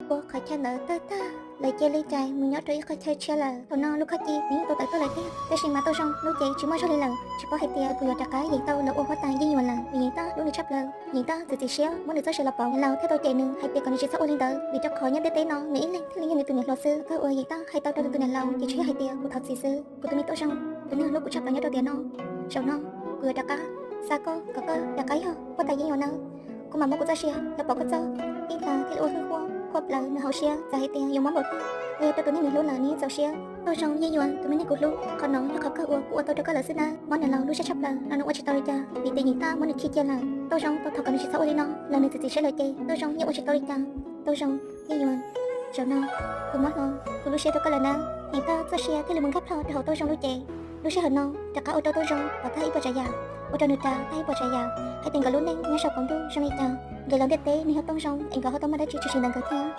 Ua qhov chaw ntawd tag tag, lawv cia li cais mus nyob rau ib qhov chaw tshiab lawm. Thaum no Lub Khob Ci nws yeej tau tawm tuaj lawm thiab, tab sis mas Tooj Zoo lub cev tsis muaj zog li lawm, tsis paub hais tias puas yuav rov qab yeem tau los ua huab tais Yeej Yuam lawm. Vim Yeej Tab hlub nws tshaj plaws, Yeej Tab txiav txim siab muab nws txoj sia los pauv. Niam laus thiaj tau cem nws hais tias kom nws tsis txhob ua li ntawd, vim rau qhov nyob ntiaj teb no nws ib leeg thiaj li yog nws tus niam hluas xwb. Kawg uas Yeej Tab hais tau rau nws tus niam laus ces tsuas yog hais tias kuv thov txim xwb. Kuv tus me Tooj Zoo, tus neeg hlub kuv tshaj plaws nyob rau tiam no, zaum no kuv yuav rov qab xa koj kom koj rov qab yog huab tais Yeej Yuam nawb. Kuv mam muab kuv txoj sia los pauv koj txoj. Yeej Tab thiaj li ua hwj huaj huaj plaws nws hauv siab, xav hais tias yuav mob npaum twg los yog rau tus neeg nws hlub lawm nws yeej txaus siab. Tooj Zoo Yeej Yuam, tus me neeg kuv hlub, qhov no yog qhov kawg uas kuv ua tau rau koj lawm xwb nawb. Mob niam laus lub siab tshaj plaws los nws ua tsis tau li cas, vim tias Yeej Tab muab nws khi cia lawm. Tooj Zoo tau thov kom nws tsis txhob ua li no los nws txiav txim siab lawm ces Tooj Zoo yeej ua tsis tau li cas. Tooj Zoo Yeej Yuam, zaum no kuv muab hlo kuv lub siab rau koj lawm nawb. Yeej Tab txoj sia thiaj li mus nkag plho rau hauv Tooj Zoo lub cev. Lub sij hawm no rov qab ua rau Tooj Zoo pom tag ib puas tsav yam, ua rau nws ras tag ib puas tsav yam, hais tias nkawd lub neej nyob saum qaum ntuj zoo li cas. Nkawd los ntiaj teb nws yog Tooj Zoo es nkawd ho tau muaj dab tsi tshwm sim ntawm nkawd thiab.